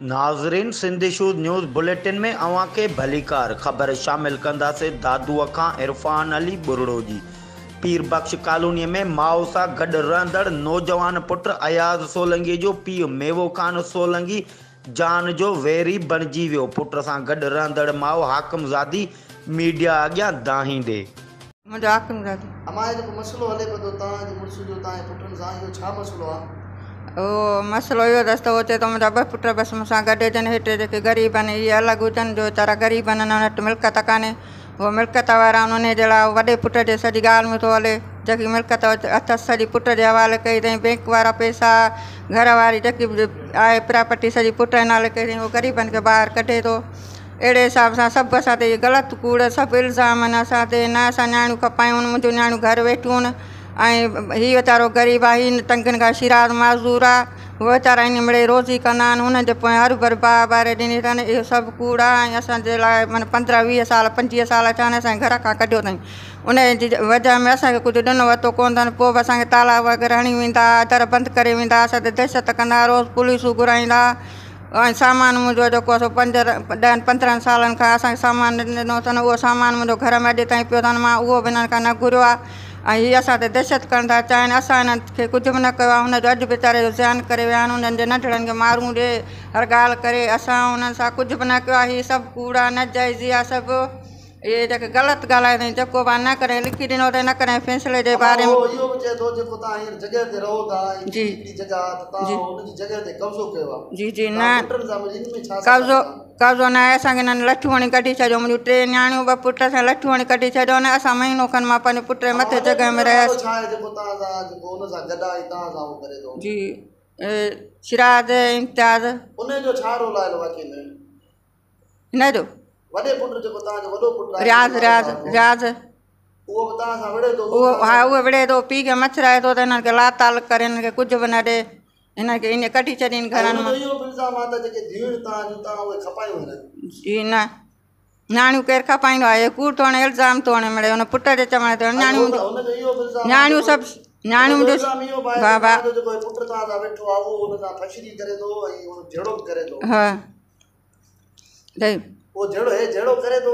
ناظرين Sindh issues news bulletin ۾ اوهان کي ڀليڪار خبر شامل ڪنداسين دادوء کان عرفان علي ٻرڙو جي پير بخش ڪالوني ۾ ماء سان گڏ رهندڙ نوجوان پٽ اياز سولنگي جو پيء ميوو خان سولنگي جان جو ويري بڻجي ويو پٽ سان گڏ رهندڙ ماء حاڪم زادي ميڊيا اڳيان دانهيندي. منهنجو حاڪم زادو. امان هي جيڪو مسئلو هلي پيو ٿو توهان جي مڙس جو توهان جي پٽن سان اهو ڇا مسئلو آ؟ اهو مسئلو اهو اٿس ته اهو چئي ٿو منهنجا ٻه پٽ بس مون سان گڏ هجن هيٺ جيڪي غريب آهن اهي الڳ هجن جو ويچارا غريب آهن انهن وٽ ملڪيت ڪانهي اهو ملڪيت وارا آهن انهي جي لاء وڏي پٽ جي سڄي ڳالهه ۾ ٿو هلي جيڪي ملڪيت اٿس سڄي پٽ جي حوالي ڪئي اٿئي بينڪ وارا پئسا گهر واري جيڪي به آهي پراپرٽي سڄي پٽ جي نالي ڪئي اٿئي اهو غريبن کي ٻاهر ڪڍي ٿو. اهڙي حساب سان سڀ اسان تي اهي غلط ڪوڙ سڀ الزام آهن اسان تي نه اسان نياڻيون کپايون آهن منهنجون نياڻيون گهر ويٺيون آهن ۽ هي ويچارو غريب آهي هي ٽنگن کان شيراز معذور آهي هو ويچارا ائين مڙئي روزي ڪندا آهن انهن جي پويان هر ڀر باهه ٻاري ڏني اٿن اهو سڀ ڪوڙ آهي ۽ اسان جي لاء معنيٰ پندرهن ويهه سال 25 سال ٿيا آهن اسان کي گهر کان ڪڍيو اٿئي ان جي وجهه ۾ اسان کي ڪجهه ڏنو ورتو ڪونه اٿن پوء به اسان کي تالا وغيره هڻي ويندا در بند ڪري ويندا اسان تي دهشت ڪندا روز پوليسون گهرائيندا ۽ سامان منهنجو جيڪو آهي سو پنج ڏهن 15 سالن کان اسان کي سامان ڏنو اٿن اهو سامان منهنجو گهر ۾ اڄ تائين پيو اٿن مان اهو به هنن کان نه گهريو آهي ۽ هي اسان تي دهشت ڪرڻ ٿا چاهين اسان هنن کي ڪجهه به نه ڪيو آهي هن جو اڄ ويچاري جو زيان ڪري ويا آهن انهن جي ننڍڙن کي مارون ڏي هر ڳالهه ڪري اسان انهن سان ڪجهه به نه ڪيو آهي هي سڀ ڪوڙ آهي ناجائزي آهي سڀ اهي جيڪي غلط ڳالهائي اٿئي جيڪو به آهي نه ڪڏهن لکي ڏنو اٿئي نه ڪڏهن فيصلي جي باري ۾. اهو اهو به چئي ٿو جيڪو توهان هينئر جڳهه تي رهو ٿا ۽ جي هڪڙي جڳهه آهي ته جي توهان ان جي جڳهه تي قبضو ڪيو آهي جي جي نه توهان پٽن سان ملي ان ۾ ڇا قبضو سچائي آهي؟ قبضو نه آهي اسان کي هنن لٺيون هڻي ڪڍي ڇڏيو منهنجون ٽي نياڻيون ٻه پٽ اسان کي لٺيون هڻي ڪڍي ڇڏيو نه اسان مهينو کن مان پنهنجي پٽ جي امان مٿي وڏي جڳهه پٽ ۾ جو نالو رهيس. ڇا آهي جيڪو توهان سان جيڪو ان سان گڏ آهي توهان سان اهو ڪري ٿو؟ جي سراج امتياز. ان جو ڇا رول آهي ان واقعي ۾؟ هن جو. وڏي پٽ جيڪو توهان جو وڏو پٽ آهي رياض رياض رياض اهو به توهان سان وڙهي ٿو اهو ها اهو وڙهي ٿو پيء کي مڇرائي ٿو ته هنن کي لاتعلق ڪري هنن کي ڪجهه به نه ڏي هنن کي ائين ڪڍي ڇڏين گهرن مان. اهو به الزام آهي ته جيڪي ڌيئرون توهان جون توهان اهي کپايون هن. جي نه نياڻيون ڪير کپائيندو آهي ڪوڙ ٿو هڻي الزام ٿو هڻي مڙئي هن پٽ جي چوڻ تي نياڻيون نياڻيون سڀ نياڻيون جو بابا جيڪو پٽ توهان سان ويٺو آهي اهو هن سان فشري ڪري ٿو ۽ جهيڙو به ڪري ٿو. ها.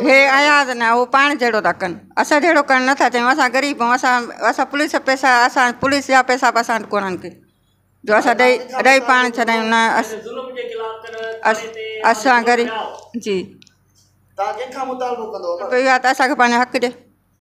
هي اياز نه هو پاڻ جهيڙو ٿا ڪن اسان جهيڙو ڪرڻ نٿا چاهيون اسان غريب آهيون اسان اسان پوليس پئسا اسان پوليس جا پئسا به اسان وٽ ڪونهن ڪي جو اسان ڏئي ڏئي پاڻ ڇڏايون نه اسان غريب جي اهو آهي ته اسان کي پنهنجو حق ڏي.